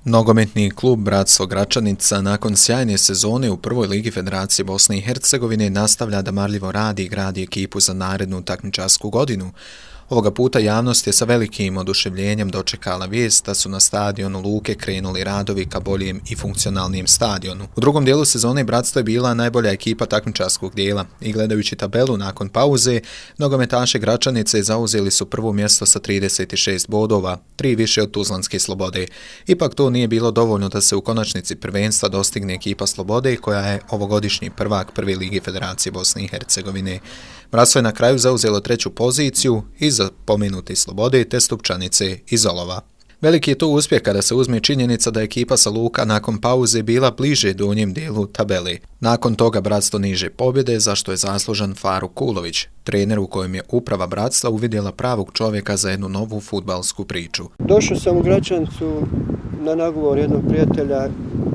Nogometni klub Bratstvo Gračanica nakon sjajne sezone u prvoj ligi Federacije Bosne i Hercegovine nastavlja da marljivo radi i gradi ekipu za narednu takmičarsku godinu. Ovoga puta javnost je sa velikim oduševljenjem dočekala vijest da su na stadionu Luke krenuli radovi ka boljem i funkcionalnijem stadionu. U drugom dijelu sezone Bratstvo je bila najbolja ekipa takmičarskog dijela i gledajući tabelu nakon pauze, nogometaši Gračanice zauzeli su prvo mjesto sa 36 bodova, 3 više od Tuzlanske Slobode. Ipak to nije bilo dovoljno da se u konačnici prvenstva dostigne ekipa Slobode koja je ovogodišnji prvak prve lige Federacije Bosne i Hercegovine. Bratstvo je na kraju zauzelo treću poziciju iza pomenute Slobode te Stupčanice iz Olova. Veliki je to uspjeh kada se uzme činjenica da je ekipa sa Luka nakon pauze bila bliže donjem dijelu tabele. Nakon toga Bratstvo niže pobjede, zašto je zaslužan Faruk Kulović, trener u kojem je uprava Bratstva uvidjela pravog čovjeka za jednu novu fudbalsku priču. Došao sam u Gračanicu na nagovor jednog prijatelja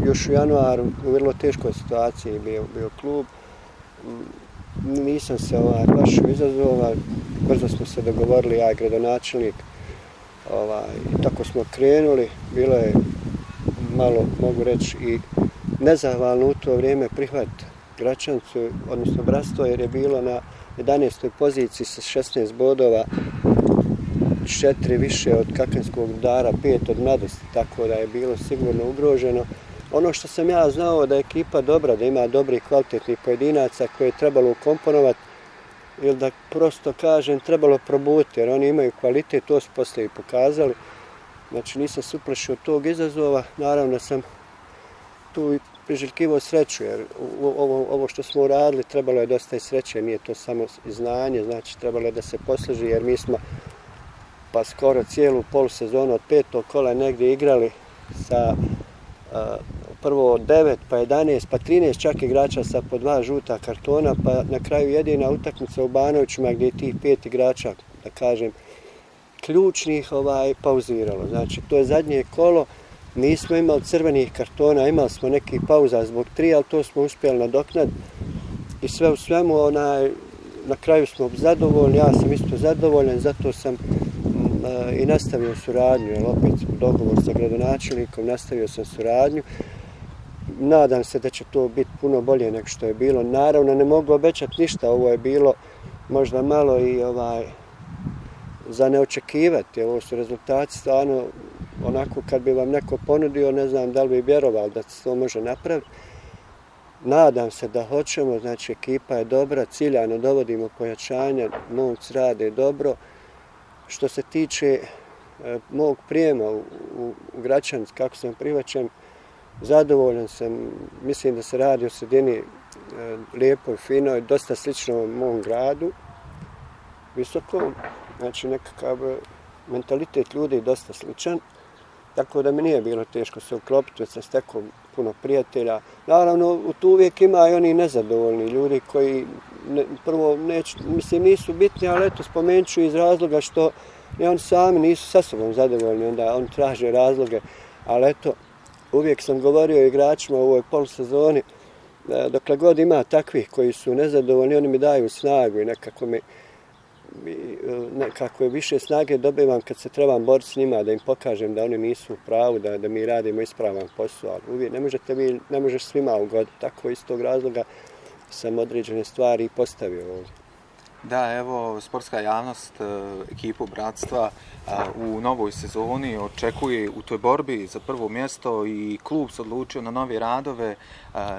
još u januaru, u vrlo teškoj situaciji bio klub. Nisam se baš izazvao, brzo smo se dogovorili, ja i gradonačelnik, i tako smo krenuli. Bilo je malo, mogu reći, i nezahvalno u to vrijeme prihvat Gračanicu, odnosno Bratstvo, jer je bilo na 11. poziciji sa 16 bodova, 4 više od Kakanskog Rudara, 5 od Mladosti, tako da je bilo sigurno ugroženo. Ono što sam ja znao da je ekipa dobra, da ima dobrih kvalitetnih pojedinaca koje je trebalo ukomponovati ili da prosto kažem trebalo probuditi jer oni imaju kvalitet, to su poslije i pokazali. Znači nisam se uplašio tog izazova, naravno sam tu i priželjkivao sreću jer ovo što smo uradili trebalo je dosta i sreće, nije to samo znanje, znači trebalo je da se posluži jer mi smo pa skoro cijelu polusezonu od 5. kola negdje igrali sa prvo 9, pa 11, pa 13 čak igrača sa po 2 žuta kartona, pa na kraju jedina utakmica u Banovićima gdje je tih 5 igrača, da kažem, ključnih pauziralo. Znači, to je zadnje kolo, nismo imali crvenih kartona, imali smo neki pauza zbog 3, ali to smo uspjeli nadoknaditi. I sve u svemu, na kraju smo zadovoljni, ja sam isto zadovoljan, zato sam i nastavio suradnju, jer opet u dogovor sa gradonačelnikom nastavio sam suradnju. Nadam se da će to biti puno bolje nego što je bilo. Naravno, ne mogu obećati ništa, ovo je bilo možda malo i za neočekivati. Ovo su rezultati stvarno onako kad bi vam neko ponudio, ne znam da li bi vjerovali da se to može napraviti. Nadam se da hoćemo, znači ekipa je dobra, ciljano dovodimo pojačanja, momci rade dobro. Što se tiče mog prijema u Gračanic, kako sam prihvaćen, zadovoljan sam, mislim da se radi o sredini lijepoj, finoj, dosta slično mom gradu, visokom, znači nekakav mentalitet ljudi je dosta sličan, tako da mi nije bilo teško se uklopiti, već sam stekao puno prijatelja. Naravno, tu uvijek ima i oni nezadovoljni ljudi koji prvo nisu bitni, ali eto spomenut ću iz razloga što i oni sami nisu sa sobom zadovoljni, onda oni traže razloge, ali eto, uvijek sam govorio igračima u ovoj polusezoni, dokle god ima takvih koji su nezadovoljni, oni mi daju snagu i nekako više snage dobivam kad se trebam boriti s njima, da im pokažem da oni nisu u pravu, da mi radimo ispravan posao, ali uvijek ne možeš svima ugoditi, tako iz tog razloga sam određene stvari i postavio ovdje. Da, evo, sportska javnost ekipu Bratstva u novoj sezoni očekuje u toj borbi za prvo mjesto i klub se odlučio na nove radove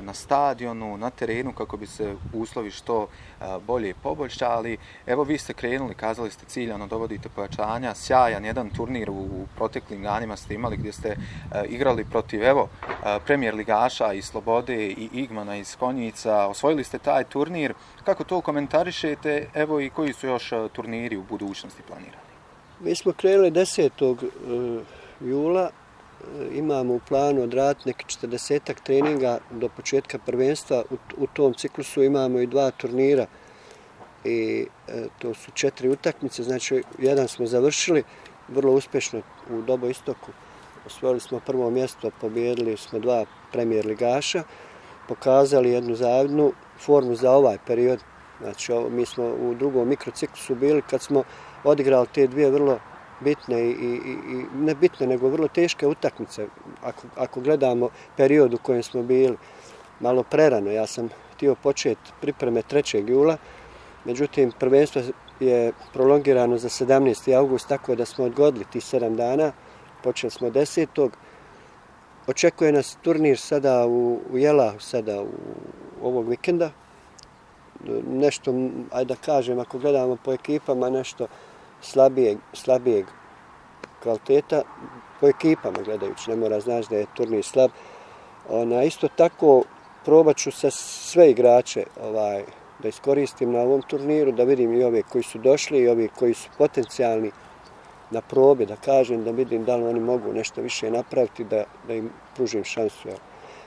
na stadionu, na terenu kako bi se uslovi što bolje poboljšali. Evo vi ste krenuli, kazali ste ciljano, dovodite pojačanja, sjajan jedan turnir u proteklim danima ste imali gdje ste igrali protiv premijer ligaša iz Slobode i Igmana iz Konjica. Osvojili ste taj turnir. Kako to komentarišete? Evo i koji su još turniri u budućnosti planirani? Mi smo krenuli 10. jula, imamo u planu odraditi neki 40-ak treninga do početka prvenstva. U tom ciklusu imamo i 2 turnira i to su 4 utakmice, znači jedan smo završili vrlo uspješno u Doboistoku. Osvojili smo prvo mjesto, pobijedili smo 2 premijer ligaša, pokazali jednu zavidnu formu za ovaj period. Znači, mi smo u drugom mikrociklusu bili kad smo odigrali te 2 vrlo bitne i ne bitne, nego vrlo teške utakmice. ako gledamo period u kojem smo bili, malo prerano. Ja sam htio početi pripreme 3. jula, međutim prvenstvo je prolongirano za 17. august, tako da smo odgodili tih 7 dana. Počeli smo 10. Očekuje nas turnir sada u Jelahu, sada u ovog vikenda. Nešto, ajde da kažem, ako gledamo po ekipama, nešto slabijeg kvaliteta. Po ekipama gledajući, ne mora znači da je turnir slab. Isto tako probat ću sa sve igrače da iskoristim na ovom turniru, da vidim i ove koji su došli i ovi koji su potencijalni na probi, da kažem, da vidim da li oni mogu nešto više napraviti, da im pružim šansu.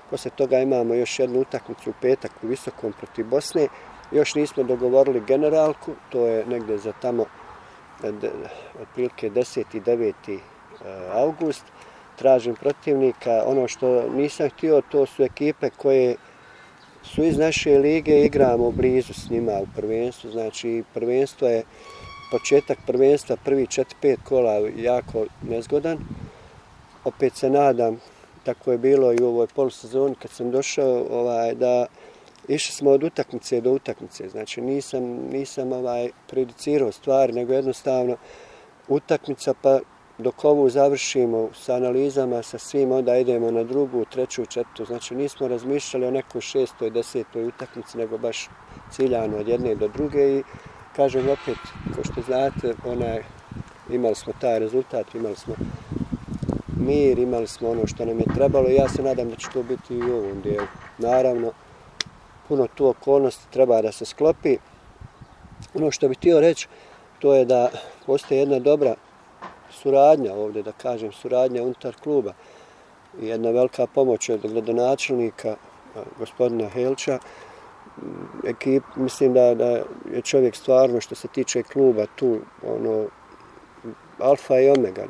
Poslije toga imamo još jednu utakmicu u petak u Visokom protiv Bosne. Još nismo dogovorili generalku, to je negdje za tamo otprilike 10. i 9. august. Tražim protivnika. Ono što nisam htio, to su ekipe koje su iz naše lige, igramo blizu s njima u prvenstvu. Znači, početak prvenstva, prvi 4-5 kola jako nezgodan. Opet se nadam, tako je bilo i u ovoj polusezoni kad sam došao, da išli smo od utakmice do utakmice. Znači, nisam prejudicirao stvari, nego jednostavno utakmica, pa dok ovu završimo sa analizama, sa svim, onda idemo na 2., 3., 4. Znači, nismo razmišljali o nekoj 6., 10. utakmici, nego baš ciljano od jedne do druge. I kažem opet, kao što znate, imali smo taj rezultat, imali smo mir, imali smo ono što nam je trebalo i ja se nadam da će to biti i u ovom dijelu. Naravno, puno tu okolnosti treba da se sklopi. Ono što bih htio reći, to je da postoji jedna dobra suradnja ovdje, da kažem, suradnja unutar kluba i jedna velika pomoć od gradonačelnika, gospodina Helča. Mislim da je čovjek stvarno, što se tiče kluba, tu alfa i omega.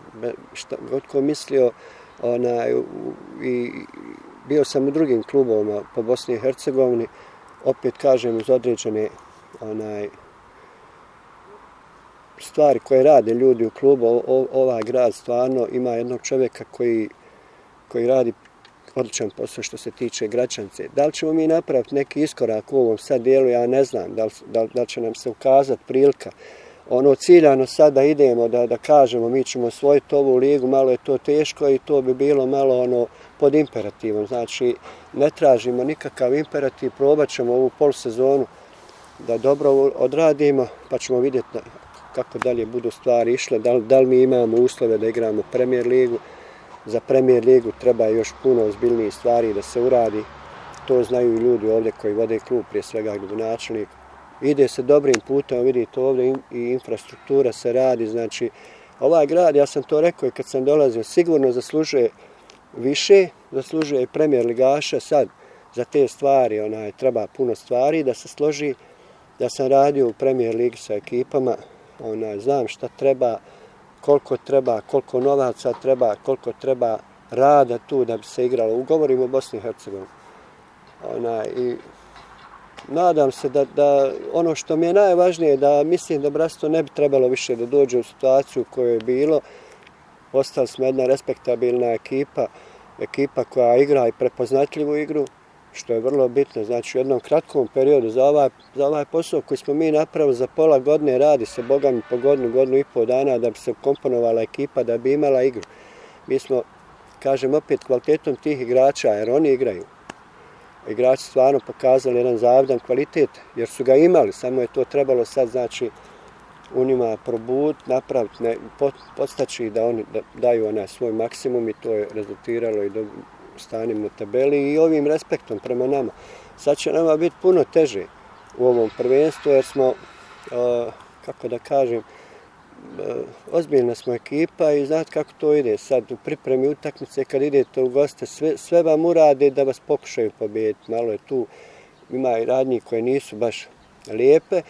God ko mislio, i bio sam u drugim klubovima po Bosni i Hercegovini, opet kažem uz određene stvari koje rade ljudi u klubu. Ovaj grad stvarno ima jednog čovjeka koji radi odličan posao što se tiče Gračanice. Da li ćemo mi napraviti neki iskorak u ovom sad dijelu, ja ne znam. Da li će nam se ukazati prilika. Ciljano sada idemo da kažemo mi ćemo osvojiti ovu ligu, malo je to teško i to bi bilo malo pod imperativom. Znači, ne tražimo nikakav imperativ, probat ćemo ovu polusezonu da dobro odradimo, pa ćemo vidjeti kako dalje budu stvari išle, da li mi imamo uslove da igramo Premier ligu. Za Premier ligu treba još puno ozbiljnijih stvari da se uradi. To znaju i ljudi ovdje koji vode klub, prije svega gradonačelnik. Ide se dobrim putem, vidite ovdje i infrastruktura se radi. Znači, ovaj grad, ja sam to rekao i kad sam dolazio, sigurno zaslužuje više, zaslužuje i Premier ligaša. Sad, za te stvari treba puno stvari da se složi. Ja sam radio u Premier ligi sa ekipama, znam šta treba, koliko novaca treba, koliko treba rada tu da bi se igralo. Govorimo o Bosni i Hercegovini. I nadam se da ono što mi je najvažnije, da mislim da bratstvo ne bi trebalo više da dođe u situaciju u kojoj je bilo. Ostali smo jedna respektabilna ekipa koja igra i prepoznatljivu igru, što je vrlo bitno. Znači, u jednom kratkom periodu za ovaj posao koji smo mi napravili za pola godine, radi se bogami po godinu i pol dana da bi se komponovala ekipa, da bi imala igru. Mi smo, kažem opet, kvalitetom tih igrača, jer oni igraju. Igrači stvarno pokazali jedan zavidan kvalitet, jer su ga imali, samo je to trebalo sad, znači, u njima probuditi, napraviti, podstaći da oni daju svoj maksimum i to je rezultiralo i do stanjem na tabeli i ovim respektom prema nama. Sad će nama biti puno teže u ovom prvenstvu jer smo, kako da kažem, ozbiljna smo ekipa i znate kako to ide. Sad u pripremi utakmice kad idete u goste, sve vam urade da vas pokušaju pobijediti. Malo je tu, ima i radnji koje nisu baš lijepe,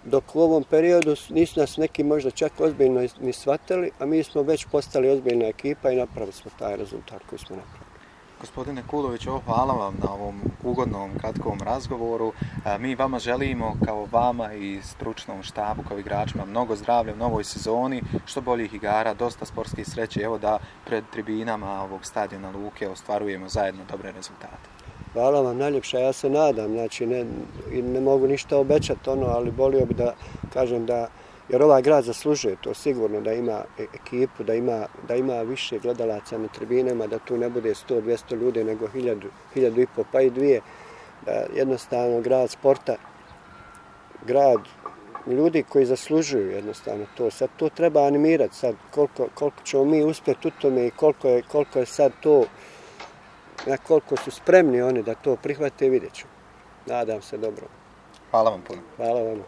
dok u ovom periodu nisu nas neki možda čak ozbiljno ni shvatili, a mi smo već postali ozbiljna ekipa i napravili smo taj rezultat koji smo napravili. Gospodine Kulović, hvala vam na ovom ugodnom, kratkom razgovoru. Mi vama želimo, kao vama i stručnom štabu, kao igračima, mnogo zdravlja u novoj sezoni, što boljih igara, dosta sportskih sreće, evo da pred tribinama ovog stadiona Luke ostvarujemo zajedno dobre rezultate. Hvala vam najljepša, ja se nadam, znači ne mogu ništa obećati ali volio bi da kažem da, jer ovaj grad zaslužuje to sigurno, da ima ekipu, da ima više gledalaca na tribinama, da tu ne bude 100-200 ljudi, nego 1000 pa i 2, da jednostavno grad sporta, grad ljudi koji zaslužuju jednostavno to. Sad to treba animirati, sad koliko ćemo mi uspjeti u tome i koliko je sad to, na koliko su spremni oni da to prihvate, vidjet ću. Nadam se dobro. Hvala vam puno. Hvala vam.